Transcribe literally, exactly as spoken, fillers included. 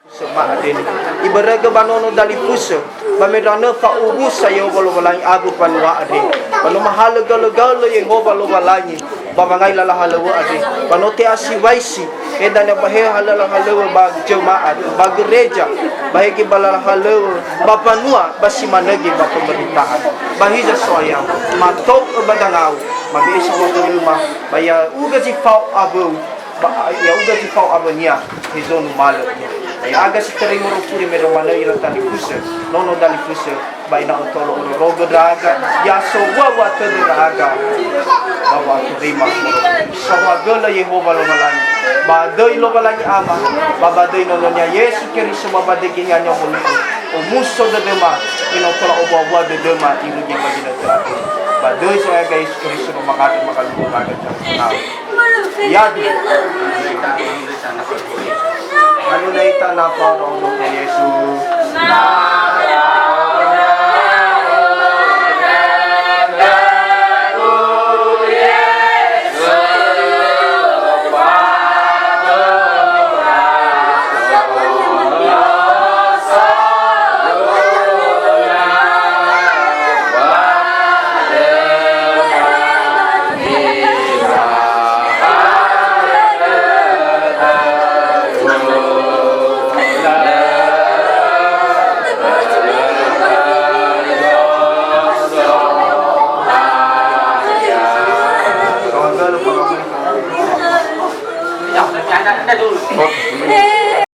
Sema adene. Iberege ba nono dalifusö, ba me danö fa'uwusa Yehowa Lowalangi awö mbanua andre. Ba no mahalö gölö-gölö Yehowa Lowalangi, ba wangai lala halöŵö andre. Ba no te'asiwaisi, e dania ba he halala halöŵö ba jemaat, ba gereja, ba he göi ba lala halöŵö, ba mbanua, ba si manö göi ba pemerintahan. Ba hiza So'aya, mato'ö ba dangau, mabe'e saohagölöma, ba ya'ugö zi fao awöu, ba ya'ugö zi fao awönia, hezo numalö ia. Ba ya'aga si terei moroi furi me no manö ira talifusö, nono dalifusö, ba ena'ö to'ororogö ndra'aga, ya sowua wa'atödö ndra'aga, ba wa'aturima moroi. Saohagölö Yehowa Lowalangi, ba döi Lowalangi Ama, ba ba döi Nononia Yesu Keriso, ba ba döi Geheha Ni'amoni'ö, omuso dödöma, me no tola owua-wua dödöma irugi ba ginötö andrö. Ba döi Zo'aya Yesu Keriso no mangandrö mangalulu ndra'aga. Yadu. Anu na ita na fao Yesu.